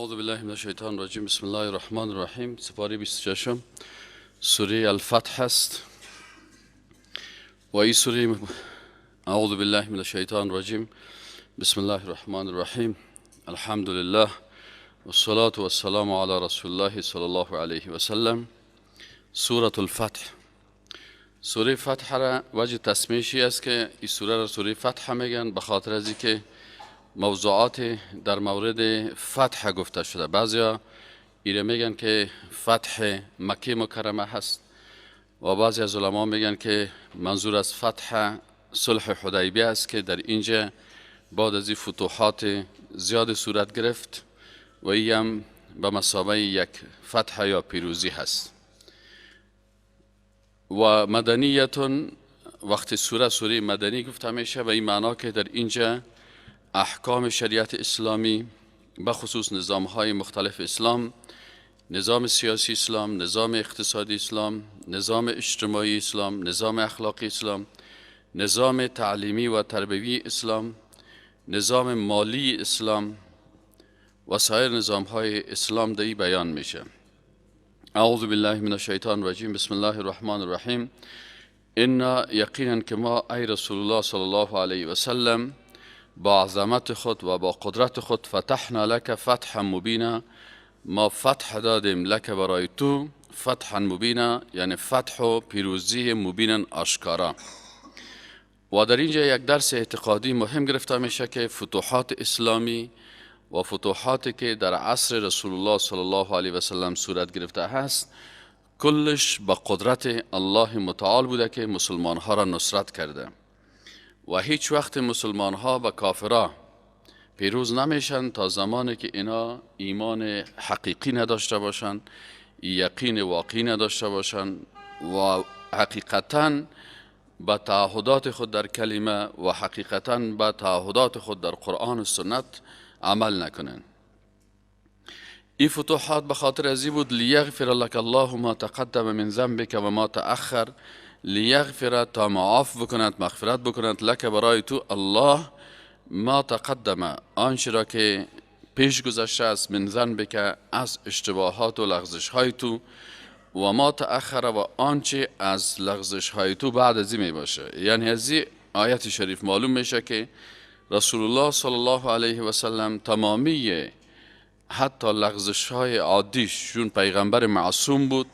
اعوذ بالله من الشیطان الرجیم. بسم الله الرحمن الرحیم. سپاره 26 سوره الفتح است و این سوره، اعوذ بالله من الشیطان الرجیم، بسم الله الرحمن الرحیم، الحمد لله والصلاة والسلام على رسول الله صلی الله علیه و سلم. سوره الفتح، سوره فتح را وجه تسمیشی است که این سوره را سوره فتح میگن به خاطر از اینکه موضوعات در مورد فتح گفته شده. بعضیا ایره میگن که فتح مکه مکرمه هست و بعضی از علما میگن که منظور از فتح صلح حدیبیه است که در اینجا بعد از این فتوحات زیاد صورت گرفت و این هم به مثابه یک فتح یا پیروزی هست. و مدنیتون، وقتی سوره سوره مدنی گفته میشه به این معنا که در اینجا احکام شریعت اسلامی، به خصوص نظام های مختلف اسلام، نظام سیاسی اسلام، نظام اقتصادی اسلام، نظام اجتماعی اسلام، نظام اخلاقی اسلام، نظام تعلیمی و تربیوی اسلام، نظام مالی اسلام و سایر نظام های اسلام در بیان میشه. اعوذ بالله من الشیطان الرجیم. بسم الله الرحمن الرحیم. انا، یقینا که ما ای رسول الله صلی الله علیه و سلم با عظمت خود و با قدرت خود، فتحنا لک فتحا مبینا، ما فتح دادیم، لک برای تو، فتحا مبینا یعنی فتح و پیروزی، مبینا آشکارا. و در اینجا یک درس اعتقادی مهم گرفته میشه که فتوحات اسلامی و فتوحاتی که در عصر رسول الله صلی الله علیه و سلم صورت گرفته هست، کلش با قدرت الله متعال بوده که مسلمان ها را نصرت کرده و هیچ وقت مسلمان ها به کافرا پیروز نمیشن تا زمانی که اینا ایمان حقیقی نداشته باشن، یقین واقعی نداشته باشن و حقیقتا به تعهدات خود در کلمه و حقیقتا به تعهدات خود در قرآن و سنت عمل نکنن. این فتوحات به خاطر ازی بود، لیغفر لك الله ما تقدم من ذنبك و ما تأخر، لیغفر تا معاف بکند، مغفرت بکند، لك برای تو، الله ما تقدم آنچه را که پیش گذشته است، من ذنبك از اشتباهات و لغزش های تو، و ما تأخر و آنچه از لغزش های تو بعد از می باشه. یعنی از این آیت شریف معلوم میشه که رسول الله صلی الله علیه و سلم تمامی حتی لغزش های عادیش، چون پیغمبر معصوم بود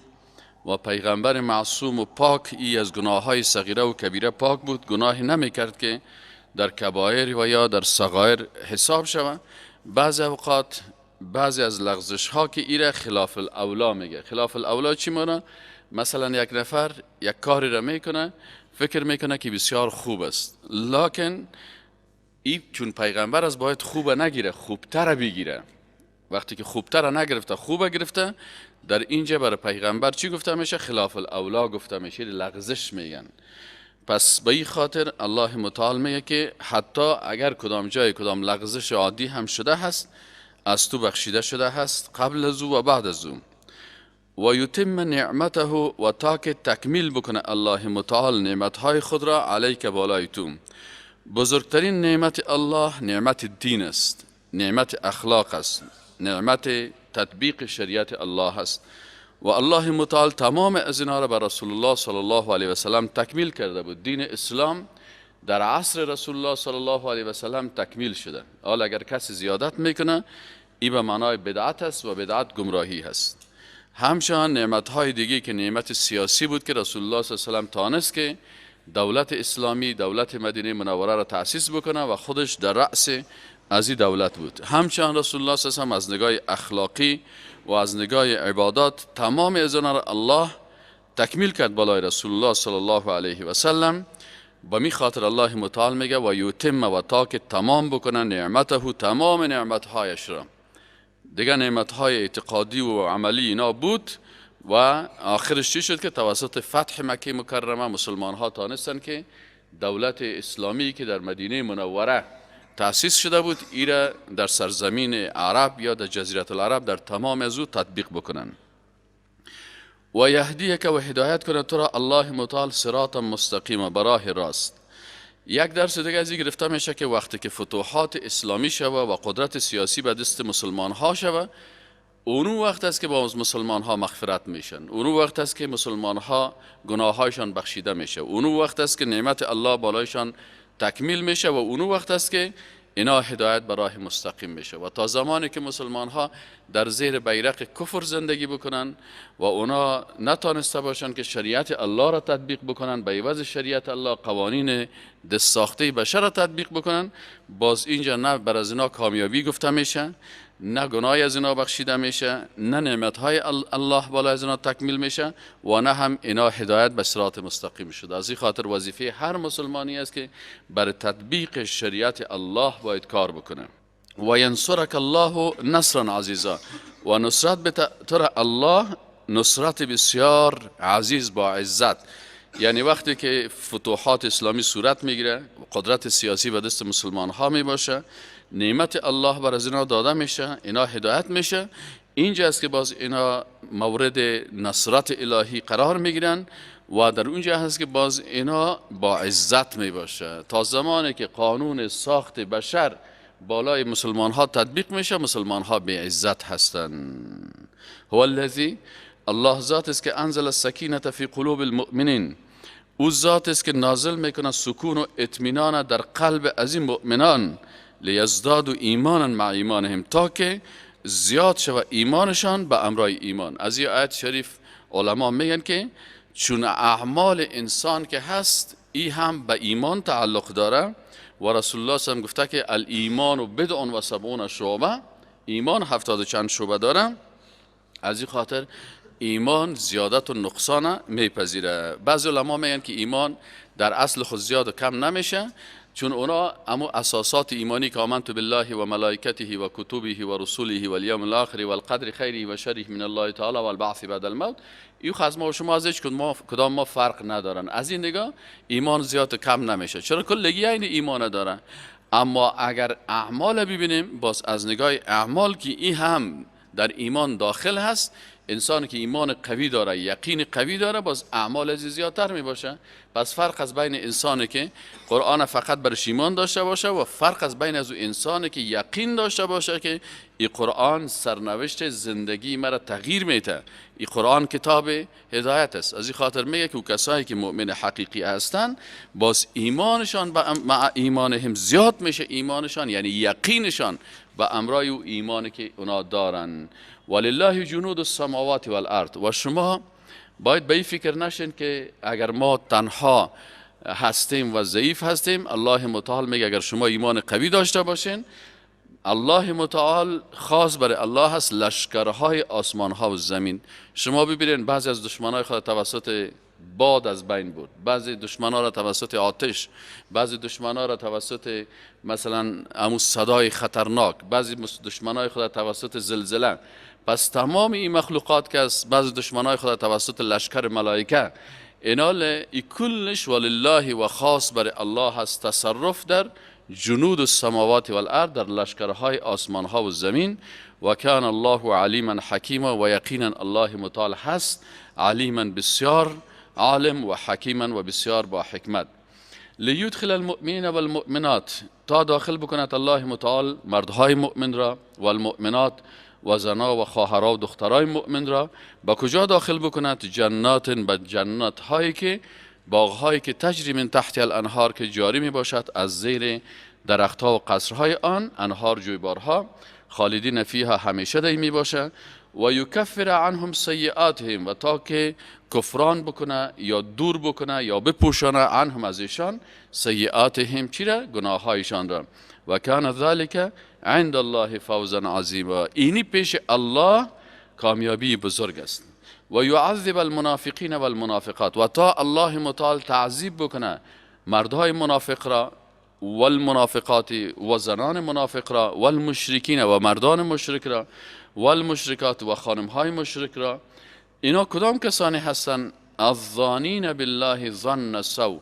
و پیغمبر معصوم و پاک ای از گناه های صغیره و کبیره پاک بود، گناهی نمی کرد که در کبایر و یا در صغایر حساب شود. بعضی اوقات بعضی از لغزش ها که ایره خلاف الاولا میگه. خلاف الاولا چی مانا؟ مثلا یک نفر یک کاری را میکنه، فکر میکنه که بسیار خوب است، لکن ای چون پیغمبر از باید خوب نگیره، خوبتر بگیره. وقتی که خوبتر نگرفته، خوب گرفته، در اینجا برای پیغمبر چی گفته میشه؟ خلاف الاولا گفته میشه، لغزش میگن. پس به این خاطر الله متعال میگه که حتی اگر کدام جای کدام لغزش عادی هم شده هست، از تو بخشیده شده هست قبل از او و بعد از او. و یتم نعمته و تا که تکمیل بکنه الله متعال نعمتهای خود را، علیک بالای تو. بزرگترین نعمت الله نعمت دین است، نعمت اخلاق است، نعمت تطبیق شریعت الله است و الله متعال تمام از اینا را بر رسول الله صلی الله علیه و سلم تکمیل کرده بود. دین اسلام در عصر رسول الله صلی الله علیه و سلم تکمیل شده. حالا اگر کسی زیادت میکنه، ای به معنای بدعت است و بدعت گمراهی هست. همچنان نعمت های دیگه که نعمت سیاسی بود که رسول الله صلی الله علیه و سلم تانست که دولت اسلامی، دولت مدینه منوره را تأسیس بکنه و خودش در رأس از این دولت بود. همچنان رسول الله صلی الله علیه و از نگاه اخلاقی و از نگاه عبادات تمام از را الله تکمیل کرد بالای رسول الله صلی الله علیه و سلم. با می خاطر الله متعال میگه و یتم و تا که تمام بکنه، نعمته تمام نعمتهایش را. دیگه نعمتهای اعتقادی و عملی اینا بود و آخرش چی شد که توسط فتح مکه مکرمه مسلمان ها تانستن که دولت اسلامی که در مدینه منوره تأسیس شده بود ایره در سرزمین عرب یا در جزیره العرب در تمام از او تطبیق بکنن. و یهدیک و هدایت کنه تو را الله متعال، صراطا مستقیما براه راست. یک درس دیگه از این گرفته میشه که وقتی که فتوحات اسلامی شوه و قدرت سیاسی به دست مسلمان ها شوه، اونو وقت است که باز مسلمان ها مغفرت میشن، اونو وقت است که مسلمان ها گناهایشان بخشیده میشه، اونو وقت است که نعمت الله بالایشان تکمیل میشه و اونو وقت است که اینا هدایت به راه مستقیم میشه. و تا زمانی که مسلمان ها در زیر بیرق کفر زندگی بکنن و اونا نتانسته باشن که شریعت الله را تطبیق بکنن، به عوض شریعت الله قوانین دست ساخته بشر را تطبیق بکنن، باز اینجا نه بر از اینا کامیابی گفته میشه، نه گناه از اینا بخشیده میشه، نه نعمت های الله بالا از اینا تکمیل میشه و نه هم اینا هدایت به صراط مستقیم شده. از این خاطر وظیفه هر مسلمانی است که بر تطبیق شریعت الله باید کار بکنه. و ینصرک الله نصرا عزیزا، و نصرت به تر الله نصرت بسیار عزیز با عزت. یعنی وقتی که فتوحات اسلامی صورت میگیره، قدرت سیاسی به دست مسلمان ها میباشه، نعمت الله بر از اینا داده میشه، اینا هدایت میشه، اینجا است که باز اینا مورد نصرت الهی قرار میگیرن و در اونجا هست که باز اینا با عزت میباشه. تا زمانی که قانون ساخت بشر بالای مسلمان ها تطبیق میشه، مسلمان ها به عزت هستن. هو الذی، الله ذات است که انزل السکینة فی قلوب المؤمنین، او ذات است که نازل میکنه سکون و اطمینان در قلب از این مؤمنان، لیزدادوا ایمانا مع ایمانهم، تا که زیاد شود ایمانشان به امرای ایمان. از این آیت شریف علما میگن که چون اعمال انسان که هست ای هم به ایمان تعلق داره و رسول الله صلی الله علیه و گفته که الایمان بضع و سبعون شعبه، ایمان 70 و چند شعبه داره. از این خاطر ایمان زیادت و نقصان میپذیره. بعضی علما میگن که ایمان در اصل خود زیاد و کم نمیشه، چون اونا امو اساسات ایمانی که آمنت بالله و ملائکته و کتبه و رسوله و الیوم الاخر و القدر خیره و شره من الله تعالی و البعث بعد الموت، این خاص ما و شما از هیچ کدام ما فرق ندارن. از این نگاه ایمان زیاد و کم نمیشه، چرا کلگی این ایمان دارن. اما اگر اعمال ببینیم، باز از نگاه اعمال که این هم در ایمان داخل هست، انسان که ایمان قوی داره، یقین قوی داره، باز اعمال از زیادتر می باشه. پس فرق از بین انسانی که قرآن فقط برش ایمان داشته باشه و فرق از بین از انسانی که یقین داشته باشه که این قرآن سرنوشت زندگی مرا تغییر میده، این قرآن کتاب هدایت است. از این خاطر میگه که کسایی که مؤمن حقیقی هستند باز ایمانشان مع ایمانهم زیاد میشه، ایمانشان یعنی یقینشان به امرای و ایمانی که اونا دارن. ولله جنود السماوات والارض. و شما باید به این فکر نشین که اگر ما تنها هستیم و ضعیف هستیم، الله متعال میگه اگر شما ایمان قوی داشته باشین، الله متعال خاص برای الله هست لشکرهای آسمان ها و زمین. شما ببینید بعضی از دشمنای خود توسط باد از بین برد، بعضی دشمنا را توسط آتش، بعضی دشمنا را توسط مثلا امو صدای خطرناک، بعضی دشمنای خود توسط زلزله. پس تمام این مخلوقات که از بعضی دشمنای خود توسط لشکر ملائکه، اینال ای کلش ولله و خاص برای الله هست تصرف در جنود السماوات والارض، در لشکرهای آسمان ها و زمین. و کان الله علیما حکیما، و یقینا الله متعال هست علیما بسیار عالم و حکیما و بسیار با حکمت. لیدخل المؤمنین والمؤمنات، تا داخل بکند الله متعال مردهای مؤمن را و المؤمنات و زنا و خواهرا و دخترای مؤمن را. با کجا داخل بکند؟ جنات، به جنت هایی که باغهایی که تجری من تحت الانهار، که جاری می باشد از زیر درختها و قصرهای آن، انهار جویبارها، خالدین فیها همیشه دی می باشه. و یکفر عنهم سیئاتهم، و تا که کفران بکنه یا دور بکنه یا بپوشانه عنهم از ایشان، سیئاتهم چی را؟ گناهایشان را. و کان ذلک عند الله فوزا عظیما، اینی پیش الله کامیابی بزرگ است. و یعذب المنافقین والمنافقات، و تا الله متعال تعذیب بکنه مردهای منافق را والمنافقات و زنان منافق را والمشرکین و مردان مشرک را والمشرکات و خانمهای مشرک را. اینا کدام کسانی هستند؟ الظانین بالله ظن سو،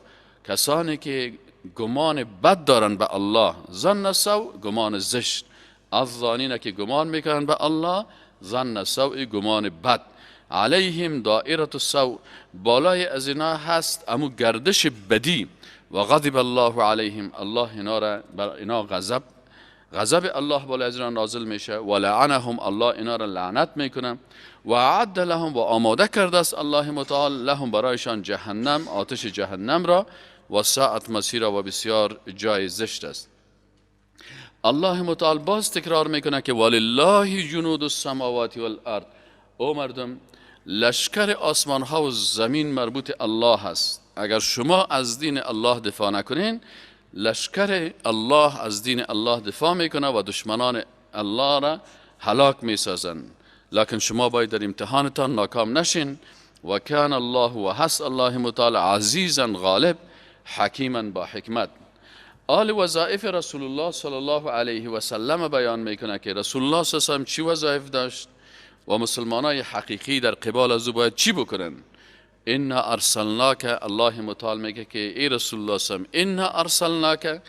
کسانی که گمان بد دارن به الله. ظن سو گمان زشت، الظانین که گمان میکنن به الله، ظن سو گمان بد. علیهم دائره السوء، بالای از اینا هست امو گردش بدی. و غضب الله علیهم، الله اینا را بر اینا غضب الله بالای از اینا نازل میشه. و لعنهم، الله اینا را لعنت میکنه. و اعد لهم، و آماده کرده است الله متعال لهم برایشان جهنم، آتش جهنم را. و ساعت مسیرا، و بسیار جای زشت است. الله متعال باز تکرار میکنه که ولله جنود السماوات والارض. او مردم، لشکر آسمان ها و زمین مربوط الله است. اگر شما از دین الله دفاع نکنین، لشکر الله از دین الله دفاع میکنه و دشمنان الله را هلاک میسازن. لکن شما باید در امتحانتان ناکام نشین. و کان الله، و هست الله متعال عزیزا غالب، حکیما با حکمت. آل وظایف رسول الله صلی الله علیه و سلم بیان میکنه که رسول الله صلی الله علیه و سلم چی وظایف داشت و مسلمانای حقیقی در قبال از او باید چی بکنن. انا ارسلناک، الله متعال میگه که ای رسول الله صلی الله علیه و سلم، انا ارسلناک،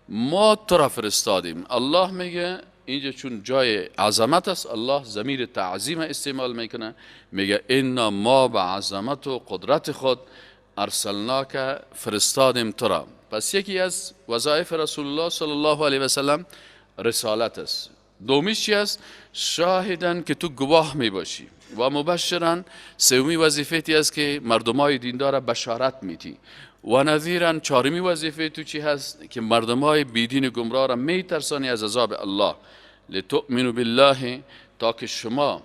ما تو را فرستادیم. الله میگه اینجا چون جای عظمت است، الله ضمیر تعظیم استعمال میکنه، میگه انا، ما به عظمت و قدرت خود، ارسلناک، فرستادیم تو را. پس یکی از وظایف رسول الله صلی الله علیه و سلم رسالت است. دومیش چی است؟ شاهدا، که تو گواه می باشی. و مبشرا، سومی وظیفه تی است که مردمای دیندار بشارت میتی. و نذیرا، چهارمی وظیفه تو چی هست؟ که مردمای بیدین گمراه را میترسانی از عذاب الله. لتؤمنوا بالله، تا که شما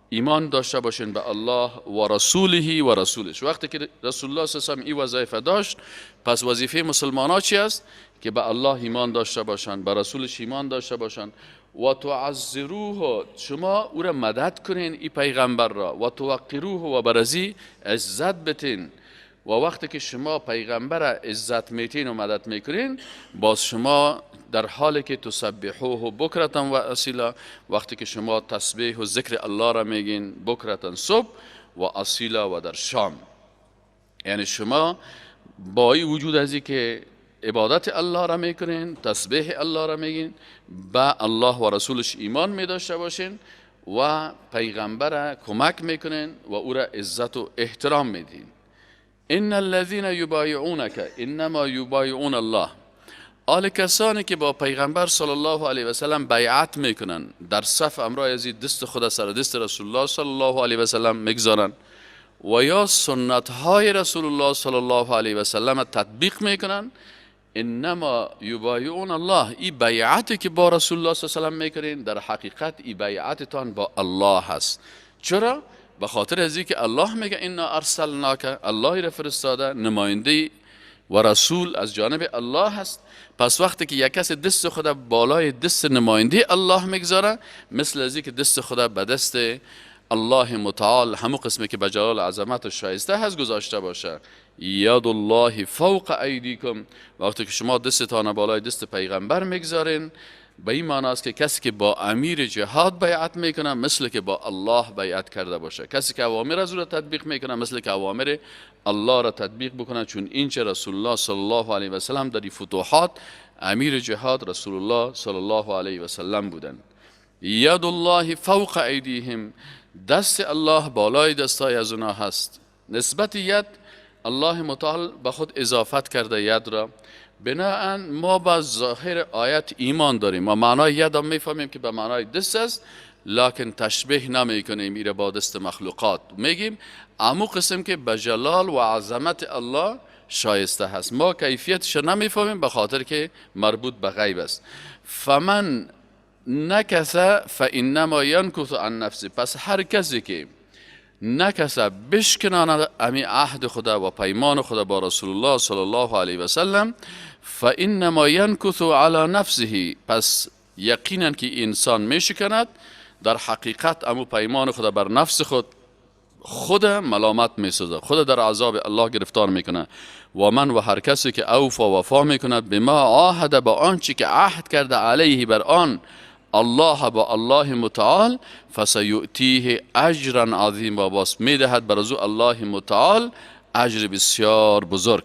ایمان داشته باشین به الله و رسوله و رسولش. وقتی که رسول الله صلی الله علیه و این وظایف داشت، پس وظیفه مسلمان ها چی است؟ که به الله ایمان داشته باشند، به رسولش ایمان داشته باشند. و تعزروه، شما او را مدد کنین ای پیغمبر را. و توقروه، و برازی عزت بتین. و وقتی که شما پیغمبر عزت میتین و مدد میکنین، باز شما در حالی که تسبحوه بکرة و اصیلا، وقتی که شما تسبیح و ذکر الله را میگین، بکرة صبح و اصیلا و در شام. یعنی شما با این وجود از که عبادت الله را میکنین، تسبیح الله را میگین، به الله و رسولش ایمان می داشته باشین و پیغمبر کمک میکنین و او را عزت و احترام میدین. ان الذين يبايعونك انما يبايعون الله. آل کسانی که با پیغمبر صلی الله علیه و سلم بیعت میکنن، در صف امرای از دست خود سر دست رسول الله صلی الله علیه و سلم میگذارن و یا سنت های رسول الله صلی الله علیه و سلم تطبیق میکنن، انما یبایعون الله، ای بیعتی که با رسول الله صلی الله علیه و سلم میکنین، در حقیقت ای بیعتتان با الله هست. چرا؟ به خاطر از که الله میگه انا ارسلناک، الله را فرستاده، نماینده و رسول از جانب الله هست. پس وقتی که یک کس دست خود بالای دست نماینده الله میگذاره، مثل از که دست خود به دست الله متعال، همو قسمی که به جلال عظمت و شایسته هست، گذاشته باشه. ید الله فوق ایدیکم. وقتی که شما دستتان بالای دست پیغمبر میگذارین، به این معنی است که کسی که با امیر جهاد بیعت میکنه، مثل که با الله بیعت کرده باشه. کسی که اوامر از او را تطبیق میکنه، مثل که اوامر الله را تطبیق بکنه. چون اینچه رسول الله صلی الله علیه و سلم در فتوحات امیر جهاد رسول الله صلی الله علیه و سلم بودن. ید الله فوق ایدیهم، دست الله بالای دستای از اونا هست. نسبت ید الله متعال به خود اضافت کرده ید را. بناءً ما با ظاهر آیت ایمان داریم، ما معنای ید هم میفهمیم که به معنای دست است، لکن تشبیه نمی کنیم ایره با دست مخلوقات. میگیم امو قسم که به جلال و عظمت الله شایسته هست. ما کیفیتش نمیفهمیم به خاطر که مربوط به غیب است. فمن نکث فانما ینکث عن نفسه. پس هر کسی که نکث، بشکناند امی عهد خدا و پیمان خدا با رسول الله صلی الله علیه و سلم، فانما ینکث علی نفسه، پس یقینا که انسان میشکند، در حقیقت امو پیمان خدا بر نفس خود خود ملامت میسازه، خود در عذاب الله گرفتار میکنه. و من، و هر کسی که اوفا، وفا میکند، بما عاهد، با آنچه که عهد کرده، علیه، بر آن، الله، با الله متعال، فسیؤتیه اجرا عظیما، باز میدهد بر او الله متعال اجر بسیار بزرگ.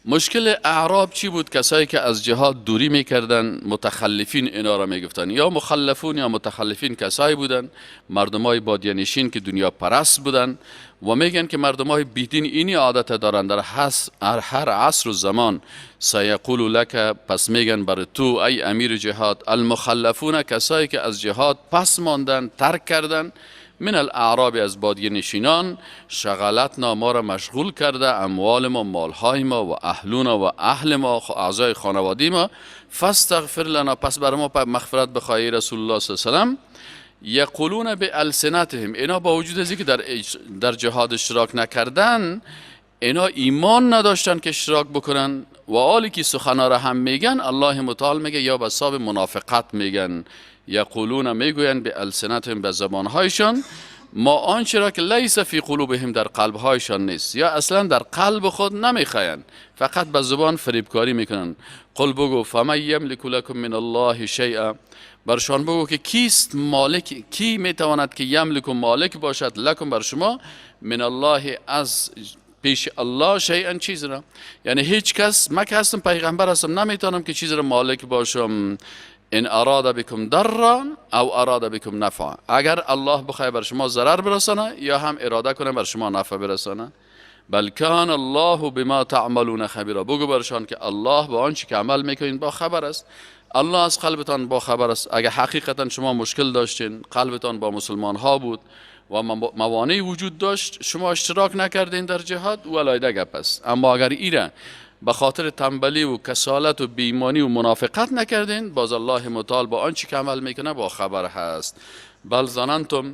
مشکل اعراب چی بود؟ کسایی که از جهاد دوری میکردن، متخلفین اینا را میگفتن، یا مخلفون یا متخلفین. کسایی بودن، مردمای بادیه نشین که دنیا پرست بودن. و میگن که مردم های بیدین اینی عادت دارن در هر عصر و زمان. سیقول لک، پس میگن بر تو ای امیر جهاد، المخلفون، کسایی که از جهاد پس ماندن، ترک کردن، من الاعراب، از بادیه نشینان، شغلتنا، ما را مشغول کرده، اموال ما، مالهای ما، و اهلونا و اهل ما، اعضای خانوادی ما، فاستغفر لنا، پس بر ما مغفرت بخواهی رسول الله صلی الله علیه و سلم. یقولون بالسنتهم، اینا با وجود از اینکه در جهاد اشتراک نکردن، اینا ایمان نداشتن که اشتراک بکنن و آلی که سخنا را هم میگن، الله متعال میگه یا به حساب منافقت میگن. یقولون، میگوین، بالسنتهم، به زبانهایشان، ما آنچه را که لیس فی قلوبهم، در قلبهایشان نیست، یا اصلا در قلب خود نمیخواین، فقط به زبان فریبکاری میکنن. قل، بگو، فمن یملک لکم من الله شیئا، برشان بگو که کیست مالک، کی میتواند که یملک، مالک باشد، لکم، بر شما، من الله، از پیش الله، شیئا، چیز را. یعنی هیچ کس، من که هستم پیغمبر هستم، نمیتونم که چیز را مالک باشم. ان اراد بكم ضرا او اراد بكم نفعا، اگر الله بخواه بر شما ضرر برسانه یا هم اراده کنه بر شما نفع برسانه. بل کان الله بما تعملون خبیرا، بگو برشان که الله با آنچه که عمل میکنین با خبر است. الله از قلبتان با خبر است. اگر حقیقتا شما مشکل داشتین، قلبتان با مسلمان ها بود و موانعی وجود داشت، شما اشتراک نکردین در جهاد، او علیحده گپ است. اما اگر ایره به خاطر تنبلی و کسالت و بی‌ایمانی و منافقت نکردین، باز الله متعال با آنچه که عمل میکنه با خبر هست. بل ظننتم،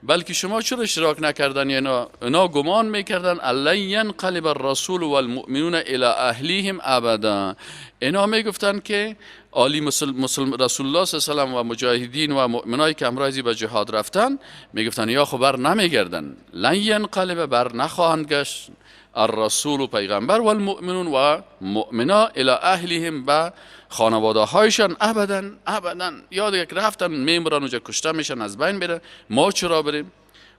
بلکه شما چرا اشتراک نکردن؟ یعنی اینا گمان میکردن ان لن ینقلب الرسول والمؤمنون الی اهلیهم ابدا. اینا میگفتن که عالی مسلم رسول الله صلی الله علیه و مجاهدین و مؤمنایی که همراه به جهاد رفتن، میگفتن یا خو بر نمیگردن، لن ینقلب، بر نخواهند گشت، الرسول و پیغمبر، والمؤمنون و مؤمنا، الی اهلهم، به خانواده هایشان، ابدا ابدا. یا دیگه رفتن میمرن، اونجا کشته میشن، از بین میرن، ما چرا بریم؟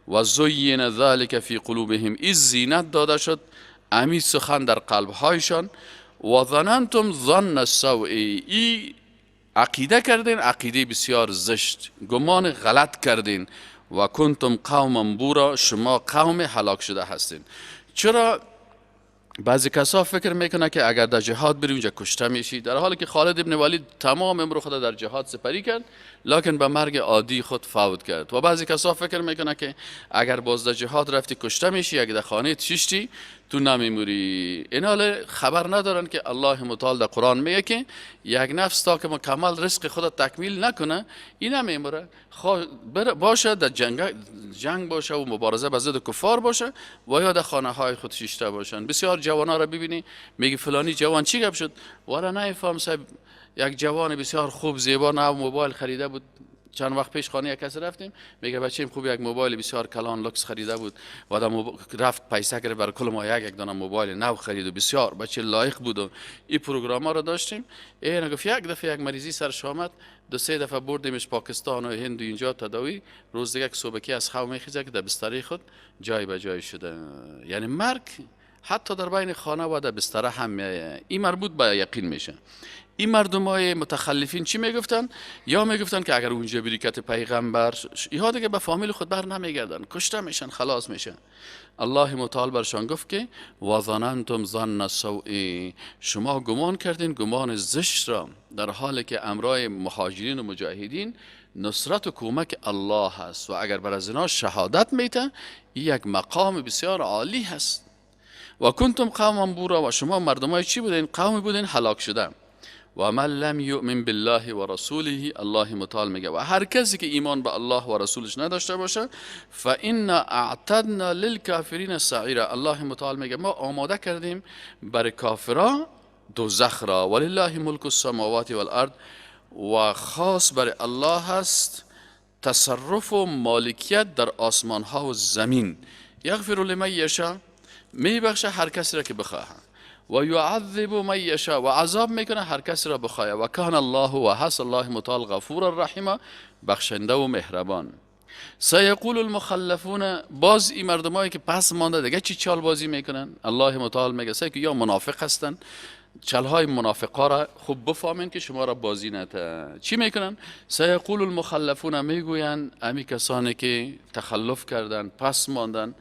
و زین ذلک فی قلوبهم، این زینت داده شد امی سخن در قلب هایشان. و ظننتم ظن السوء، ای عقیده کردین عقیده بسیار زشت، گمان غلط کردین. و کنتم قوما بورا، شما قوم هلاک شده هستین. چرا بعضی کسا فکر میکنه که اگر در جهاد بری اونجا کشته میشی، در حالی که خالد ابن ولید تمام عمر خود در جهاد سپری کرد، لکن به مرگ عادی خود فوت کرد. و بعضی کسا فکر میکنه که اگر باز در جهاد رفتی کشته میشی، اگر در خانه ششتی تو نمیموری. این حال خبر ندارن که الله متعال در قرآن میگه که یک نفس تا که مکمل رزق خود تکمیل نکنه این نمیموره، باشه در جنگ باشه و مبارزه به ضد کفار باشه و یا در خانه های خود شیشته باشن. بسیار جوان ها را ببینی، میگی فلانی جوان چی گپ شد؟ والا نفهم صاحب، یک جوان بسیار خوب زیبا نو موبایل خریده بود. چند وقت پیش خانه یک کس رفتیم، میگه بچه‌م خوب یک موبایل بسیار کلان لوکس خریده بود و رفت پیسه کرد، بر کل ما یک یک دانه موبایل نو خرید و بسیار بچه لایق بود و این پروگرام را داشتیم. این گفت یک دفعه یک مریضی سرش آمد، دو سه دفعه بردیمش پاکستان و هند و اینجا تداوی. روز دیگه که صبحکی از خواب میخیزه که در بستری خود جای به جای شده. یعنی مرگ حتی در بین خانه و در بستره هم میایه. این مربوط به یقین میشه. این مردم های متخلفین چی میگفتن؟ یا میگفتن که اگر اونجا بری کت پیغمبر، ایها دیگه به فامیل خود بر نمیگردن، کشته میشن، خلاص میشن. الله متعال برشان گفت که و ظننتم ظن السوء، شما گمان کردین گمان زشت را، در حالی که امرای مهاجرین و مجاهدین نصرت و کمک الله هست و اگر بر از اینا شهادت میته، یک مقام بسیار عالی هست. و کنتم قوما بورا، و شما مردمای چی بودین؟ قومی بودین هلاک شده. و من لم یؤمن بالله و رسوله، الله متعال میگه و هر کسی که ایمان به الله و رسولش نداشته باشه، فانا اعتدنا للکافرین سعیرا، الله متعال میگه ما آماده کردیم برای کافرا دوزخ را. ولله ملک السماوات والارض، و خاص برای الله هست تصرف و مالکیت در آسمان ها و زمین. یغفر لمن یشاء، میبخشه هر کسی را که بخواه، و یعذب من یشاء، و عذاب میکنه هر کسی را بخواه. و کان الله، و هست الله متعال، غفور الرحیم، بخشنده و مهربان. سیقول المخلفون، باز این مردمایی که پس مانده دیگه چی چال بازی میکنن؟ الله متعال میگه سه که یا منافق هستن، چلهای منافقا را خوب بفهمین که شما را بازی نته. چی میکنن؟ سیقول المخلفون، میگوین امی کسانی که تخلف کردن، پس ماندن.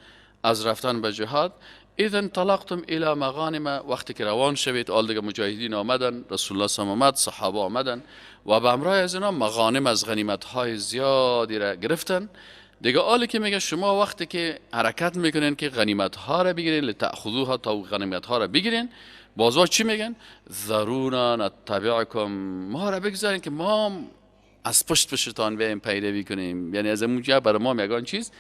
از رفتن به جهاد. اذا انطلقتم الى مغانم، وقتی که روان شوید، آل دیگه مجاهدین آمدن، رسول الله صلی آمد، صحابه آمدن و به همراه از اینا مغانم از غنیمت های زیادی را گرفتن. دیگه آلی که میگه شما وقتی که حرکت میکنین که غنیمت ها را بگیرین، لتأخذوها، تا غنیمت ها را بگیرین، بازوا چی میگن؟ ذرونا نتبعکم، ما را بگذارین که ما از پشت پشتان بیایم پیروی کنیم، یعنی از اونجا برای ما یگان چیز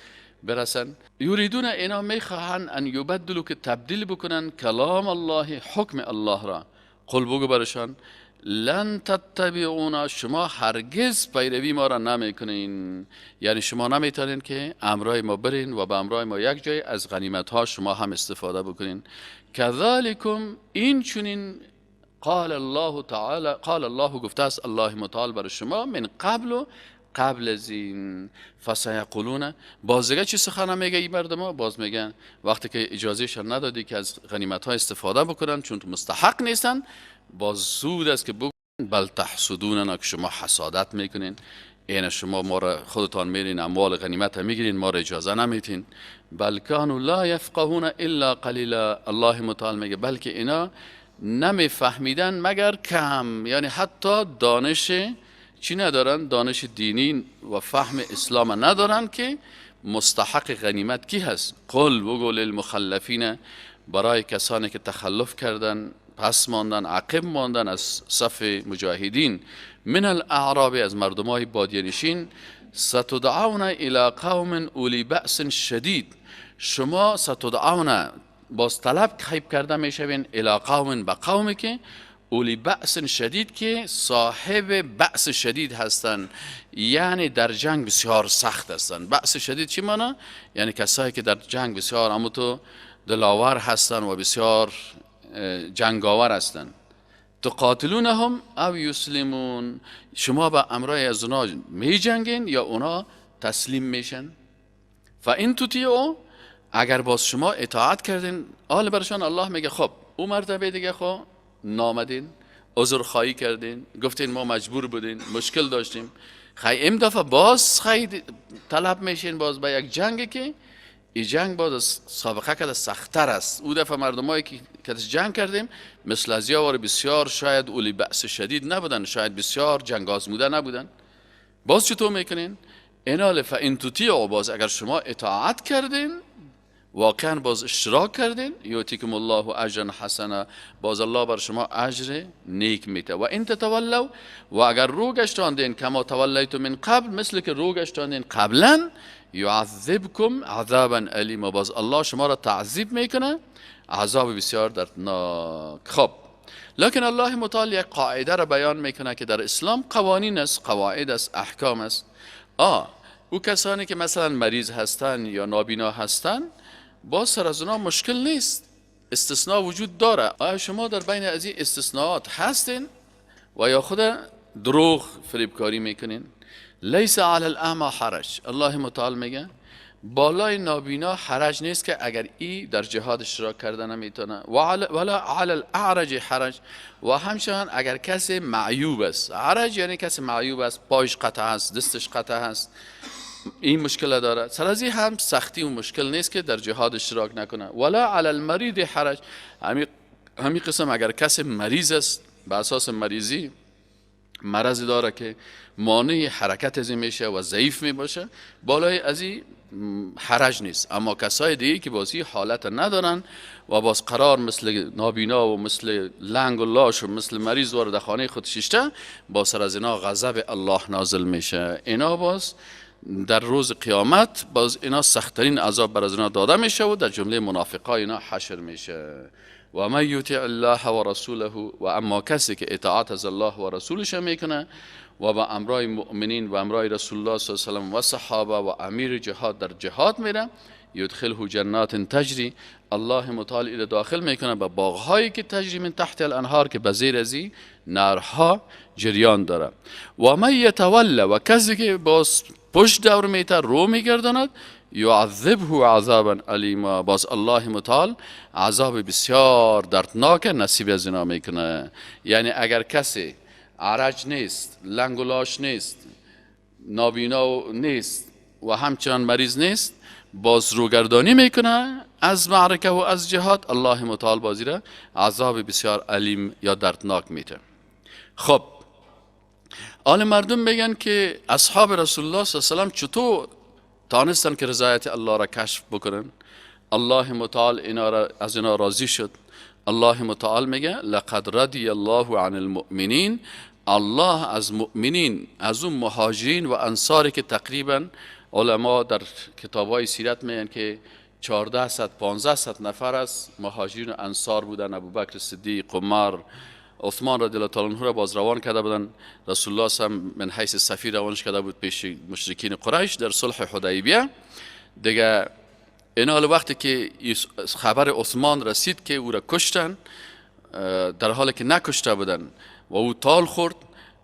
برسن. یریدون، اینا میخواهن، ان یبدلوا، که تبدیل بکنن، کلام الله، حکم الله را. قل، بگو برشان، لن تتبعونا، شما هرگز پیروی ما را نمیکنین، یعنی شما نمیتونین که امرای ما برین و به امرای ما یک جای از غنیمت ها شما هم استفاده بکنین. کذالکم، این چنین، قال الله تعالی، قال الله، گفته است الله متعال بر شما، من قبل، قبل از این. فسیقولون، باز دیگه چی سخن میگه این مردم؟ باز میگن وقتی که اجازه ندادی که از غنیمت ها استفاده بکنن، چون مستحق نیستن، باز زود است که بگن بل تحسدوننا، که شما حسادت میکنین، این شما ما را خودتان میرین اموال غنیمت میگیرین، ما را اجازه نمیتین. بل کانوا لا یفقهون الا قلیلا، الله متعال میگه بلکه اینا نمیفهمیدن مگر کم، یعنی حتی دانش چی ندارن؟ دانش دینی و فهم اسلام ندارن که مستحق غنیمت کی هست. قل، بگو، للمخلفین، برای کسانی که تخلف کردن، پس ماندن، عقب ماندن از صف مجاهدین، من الاعراب، از مردمای بادیه نشین، ستدعون الى قوم اولی بأس شدید، شما ستدعون، باز طلب خیب کرده میشوین، الى قوم، به قومی که، اولی بأس شدید، که صاحب بأس شدید هستند، یعنی در جنگ بسیار سخت هستند. بأس شدید چی مانا؟ یعنی کسایی که در جنگ بسیار اما تو دلاور هستند و بسیار جنگاور هستند. تقاتلونهم او یسلمون، شما با امرای از اونا می جنگین یا اونا تسلیم میشن. فان تطیعوا، اگر باز شما اطاعت کردین، آل برشان الله میگه خب او مرتبه دیگه خب نامدین، عذر خواهی کردین، گفتین ما مجبور بودین، مشکل داشتیم، خی ام دفعه باز خی طلب میشین باز به یک جنگ که این جنگ باز از سابقه که سختتر است. او دفعه مردمایی که جنگ کردیم مثل از یاور بسیار شاید اولی بأس شدید نبودن، شاید بسیار جنگ آزموده نبودن. باز چطور میکنین؟ اینال فان تطیعوا، باز اگر شما اطاعت کردین، واقعا باز اشتراک کردین، یؤتکم الله اجرا حسنا، باز الله بر شما اجر نیک میده. و ان تتولوا، و اگر رو گشتاندین، کما تولیتم من قبل، مثل که رو گشتاندین قبلا، یعذبکم عذابا الیما، باز الله شما را تعذیب میکنه عذاب بسیار دردناک. خب، لکن الله متعال یک قاعده را بیان میکنه که در اسلام قوانین است، قواعد است، احکام است. او کسانی که مثلا مریض هستن یا نابینا هستن، باز سر از اونا مشکل نیست، استثناء وجود داره. آیا شما در بین از این استثناءات هستین و یا خود دروغ فریبکاری میکنین؟ لیس علی الاعمی حرج، الله متعال میگه بالای نابینا حرج نیست که اگر ای در جهاد اشتراک کرده نمیتونه، ولا علی الاعرج حرج، و همچنان اگر کسی معیوب است، عرج یعنی کسی معیوب است، پایش قطع است، دستش قطع است، این مشکل داره، سر از هم سختی و مشکل نیست که در جهاد اشتراک نکنه. ولا علی المریض حرج، همی قسم اگر کسی مریض است، به اساس مریضی مرض داره که مانع حرکت از این میشه و ضعیف می باشه، بالای از این حرج نیست. اما کسای دیگه که بازی حالت ندارن و باز قرار مثل نابینا و مثل لنگ و لاش و مثل مریض وارد خانه خود شیشته، با سر از اینا غضب الله نازل میشه. اینا باز در روز قیامت باز اینا سختترین عذاب بر از اینا داده میشه و در جمله منافقا اینا حشر میشه. و من یطع الله و رسوله، و اما کسی که اطاعت از الله و رسولش میکنه و با امرای مؤمنین و امرای رسول الله صلی الله علیه و سلم و صحابه و امیر جهاد در جهاد میره، یدخله جنات تجری، الله متعال ایره داخل میکنه به باغهایی که تجری من تحت الانهار، که بزیر ازی نهرها جریان داره. و من یتولی، و کسی که باز پشت دور میته، رو میگرداند، یعذبه عذابا الیما، باز الله متعال عذاب بسیار دردناک نصیب از اینا میکنه. یعنی اگر کسی عرج نیست، لنگ و لاش نیست، نابینا نیست، و همچنان مریض نیست، باز روگردانی میکنه از معرکه و از جهاد، الله متعال بازی را عذاب بسیار علیم یا دردناک میده. خب آل مردم میگن که اصحاب رسول الله صلی الله علیه و سلم چطور تانستن که رضایت الله را کشف بکنن؟ الله متعال اینا را از اینا راضی شد. الله متعال میگه لقد رضی الله عن المؤمنین، الله از مؤمنین، از اون مهاجرین و انصاری که تقریبا علما در کتاب‌های سیرت میگن که 1400 1500 نفر از مهاجرین و انصار بودن. ابوبکر صدیق، عمر، عثمان رضی الله تعالی عنه را باز روان کرده بودن. رسول الله صلی من حیث سفیر روانش کرده بود پیش مشرکین قریش در صلح حدیبیه. دیگه اینا وقتی که خبر عثمان رسید که او را کشتن، در حالی که نکشته بودن و او تال خورد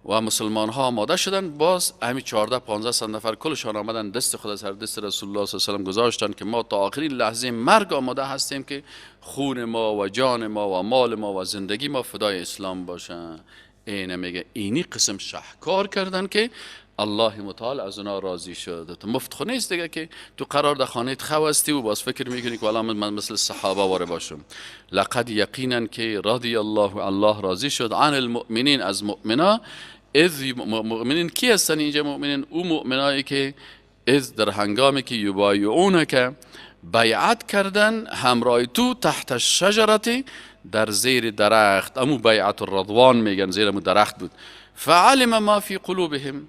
و مسلمان ها آماده شدن، باز همین 14 15 نفر کلشان آمدن دست خود از هر دست رسول الله صلی الله علیه و سلم گذاشتن که ما تا آخرین لحظه مرگ آماده هستیم که خون ما و جان ما و مال ما و زندگی ما فدای اسلام باشه. اینه میگه اینی قسم شهکار کردن که الله متعال از اونا راضی شد. تو مفت خو نیست دیگه که تو قرار در خانه خو هستی و باز فکر میکنی که والا من مثل صحابه واره باشم. لقد یقینا که رضی الله، الله راضی شد، عن المؤمنین، از مؤمنا. اذ مؤمنین کی هستن اینجا؟ مؤمنین او مؤمنایی که اذ در هنگامی که یبایعونه که بیعت کردن همراه تو، تحت الشجرة در زیر درخت، امو بیعت الرضوان میگن، زیر امو درخت بود. فعلم ما فی قلوبهم،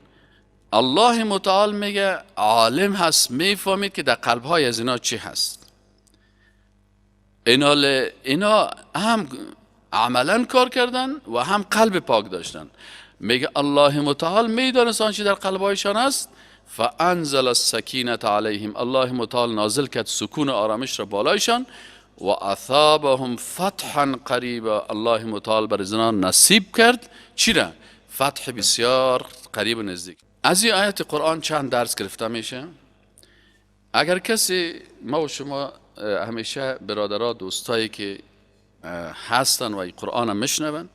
الله متعال میگه عالم هست، میفهمید که در قلب های از اینا چی هست. اینا هم عملا کار کردن و هم قلب پاک داشتن. میگه الله متعال میدانست آنچه در قلب هایشان است. فانزل السکینة علیهم، الله متعال نازل کرد سکون آرامش را بالایشان. و اثابهم فتحا قریبا، الله متعال بر زنان نصیب کرد چی را؟ فتح بسیار قریب و نزدیک. از این آیت قرآن چند درس گرفته میشه. اگر کسی، ما و شما همیشه برادرها دوستایی که هستن و این قرآن هم میشنون،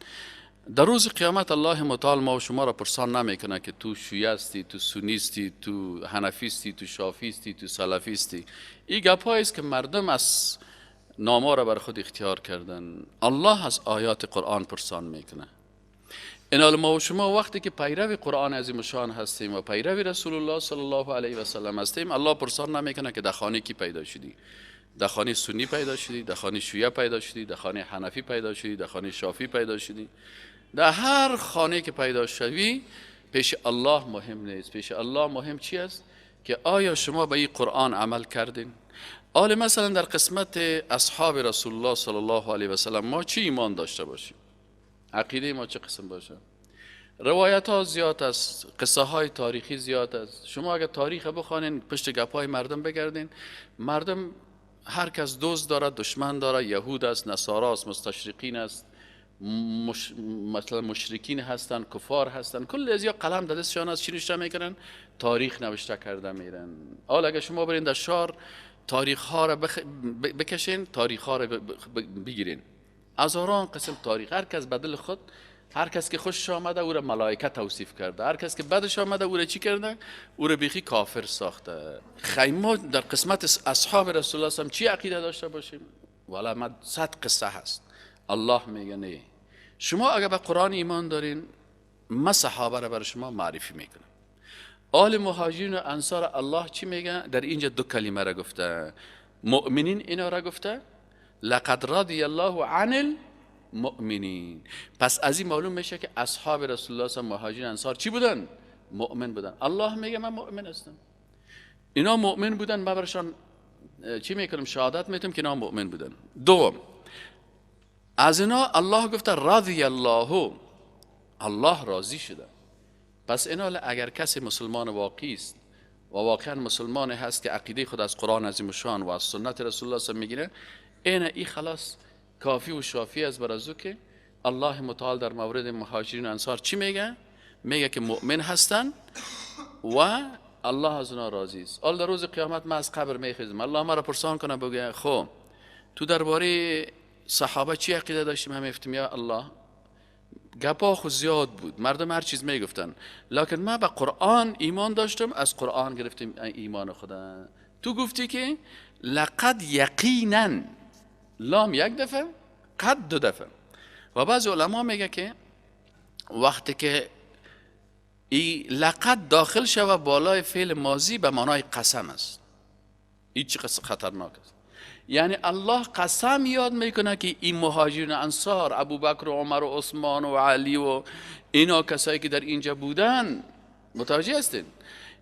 در روز قیامت الله متعال ما و شما را پرسان نمیکنه که تو شیعه هستی، تو سنی هستی، تو حنفی هستی، تو شافی هستی، تو سلفی هستی. این گپ است که مردم از نام‌ها را بر خود اختیار کردن. الله از آیات قرآن پرسان میکنه. اینال ما و شما وقتی که پیرو قرآن عظیم شان هستیم و پیرو رسول الله صلی الله علیه و سلم هستیم، الله پرسان نمیکنه که در خانه کی پیدا شدی، در خانه سنی پیدا شدی، در خانه شیعه پیدا شدی، در خانه حنفی پیدا شدی، در خانه شافی پیدا شدی. در هر خانه که پیدا شوی پیش الله مهم نیست. پیش الله مهم چی است؟ که آیا شما به این قرآن عمل کردین؟ آل مثلا در قسمت اصحاب رسول الله صلی الله علیه و سلم ما چی ایمان داشته باشیم؟ عقیده ما چه قسم باشه؟ روایت ها زیاد است، قصه های تاریخی زیاد است. شما اگر تاریخ بخوانین، پشت گپ های مردم بگردین، مردم هر کس دوست داره، دشمن داره، یهود است، نصارا است، مستشرقین است، مثلا مشرکین هستن، کفار هستن، کل از یا قلم در دستشان است، چی نوشته میکنن؟ تاریخ نوشته کرده میرن. حالا اگر شما برین در شهر تاریخ ها را بکشین، تاریخ ها را بگیرین، هزاران قسم تاریخ، هر کس بدل خود، هر کس که خوشش آمده او را ملائکه توصیف کرده، هر کس که بدش آمده او را چی کرده؟ او را بیخی کافر ساخته. خیمه در قسمت اصحاب رسول الله صلی چی عقیده داشته باشیم؟ والا ما 100 قصه هست. الله میگه نه، شما اگر به قرآن ایمان دارین، ما صحابه را بر شما معرفی میکنم. آل مهاجرین و انصار الله چی میگه؟ در اینجا دو کلمه را گفته، مؤمنین اینا را گفته، لقد رضی الله عن المؤمنین. پس از این معلوم میشه که اصحاب رسول الله صلی مهاجرین انصار چی بودن؟ مؤمن بودن. الله میگه من مؤمن هستم، اینا مؤمن بودن، من برشان چی میکنم؟ شهادت میتم که اینا مؤمن بودن. دوم، از اینا الله گفته رضی الله، الله راضی شده. پس اینا اگر کسی مسلمان واقعی است و واقعا مسلمان هست که عقیده خود از قرآن عظیم شان و از سنت رسول الله صلی میگیره، این ای خلاص کافی و شافی است بر از او که الله متعال در مورد مهاجرین و انصار چی میگه؟ میگه که مؤمن هستن و الله از اونا راضی است. حالا در روز قیامت من از قبر میخیزم، الله مرا پرسان کنه بگه خب تو درباره صحابه چی عقیده داشتیم؟ هم افتیم یا الله گپا خو زیاد بود، مردم هر چیز میگفتن، لکن من به قرآن ایمان داشتم، از قرآن گرفتیم ایمان خدا. تو گفتی که لقد یقینا، لام یک دفعه، قد دو دفعه. و بعض علما میگه که وقتی که ای لقد داخل شوه بالای فعل ماضی به معنای قسم است. این چه خطرناک است. یعنی الله قسم یاد میکنه که این مهاجرین انصار، ابوبکر و عمر و عثمان و علی و اینا کسایی که در اینجا بودن، متوجه هستین؟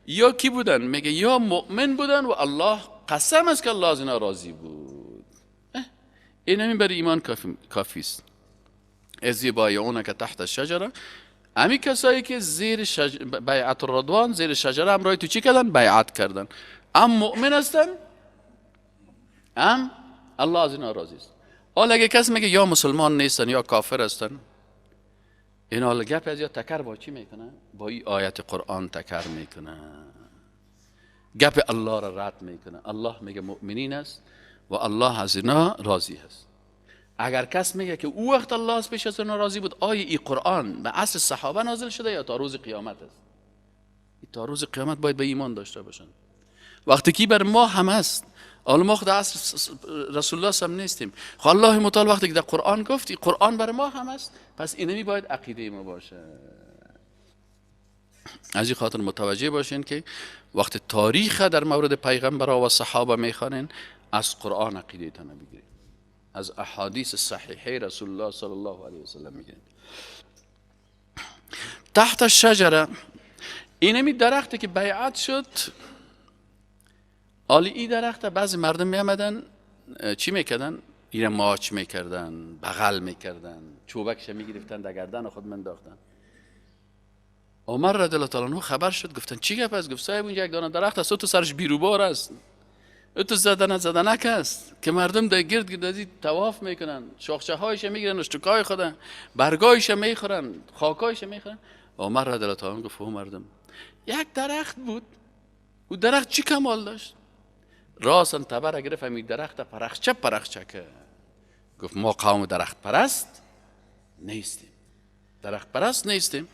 یا کی بودن؟ میگه یا مؤمن بودن و الله قسم است که الله از اینا راضی بود. این همین برای ایمان کافی است. اذ یبایعونک تحت الشجره، همین کسایی که زیر بیعت الرضوان، زیر شجره همراه تو چی کردن؟ بیعت کردن. هم مؤمن هستن، هم الله از اینا راضی است. حالا اگه کس میگه یا مسلمان نیستن یا کافر هستن، این حالا گپ از یا تکر با چی میکنه؟ با این آیت قرآن تکر میکنه، گپ الله را رد میکنه. الله میگه مؤمنین است و الله از اینا راضی است. اگر کس میگه که او وقت الله از پیش از اینا راضی بود، آیا این قرآن به عصر صحابه نازل شده یا تا روز قیامت است؟ تا روز قیامت باید به ایمان داشته باشن. وقتی که بر ما هم هست، حالا ما خود عصر رسول الله هم نیستیم. خب الله متعال وقتی که در قرآن گفت قرآن بر ما هم هست، پس اینمی باید عقیده ما باشه. از این خاطر متوجه باشین که وقت تاریخ در مورد پیغمبر و صحابه میخوانین، از قرآن عقیده تان بگیرید، از احادیث صحیحه رسول الله صلی الله علیه و سلم میگیرید. تحت الشجره، اینمی درختی که بیعت شد، حالی این درخت بعضی مردم می آمدن چی میکردن؟ اینه ماچ میکردن، بغل میکردن، چوبکش میگرفتن در گردن خود منداختن. عمر رضی الله تعالی عنه خبر شد، گفتن چی گپ است؟ گفت صاحب اونجا یک دانه درخت است، تو سرش بیروبار است، تو زدن زدنک است که مردم در گرد گرد از طواف میکنن، شاخچه هایش میگیرن، اشتکای خودن، برگایش میخورن، خاکایش میخورن. عمر رضی الله تعالی عنه گفت او مردم، یک درخت بود، او درخت چی کمال داشت؟ راسن تبر گرفت همین درخت پرخچه پرخچه که گفت ما قوم درخت پرست نیستیم، درخت پرست نیستیم.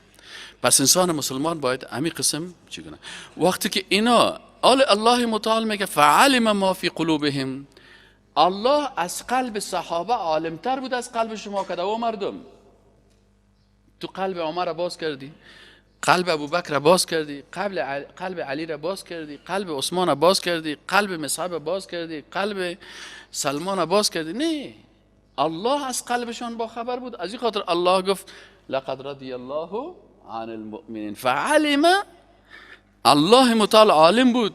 پس انسان مسلمان باید همین قسم چی کنه؟ وقتی که اینا آل الله متعال میگه فعلم ما فی قلوبهم، الله از قلب صحابه عالمتر بود از قلب شما کده. او مردم، تو قلب عمر باز کردی، قلب ابوبکر باز کردی، قلب علی را باز کردی، قلب عثمان باز کردی، قلب مصعب باز کردی، قلب سلمان باز کردی. نه، الله از قلبشان با خبر بود. از این خاطر الله گفت لقد رضی الله عن المؤمنین فعلم، الله متعال عالم بود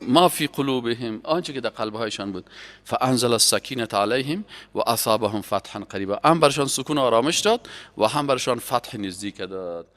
ما فی قلوبهم، آنچه که در قلبهایشان بود. فانزل السکینة علیهم و اصابهم فتحا قریبا، هم برشان سکون آرامش داد و هم برشان فتح نزدیک داد.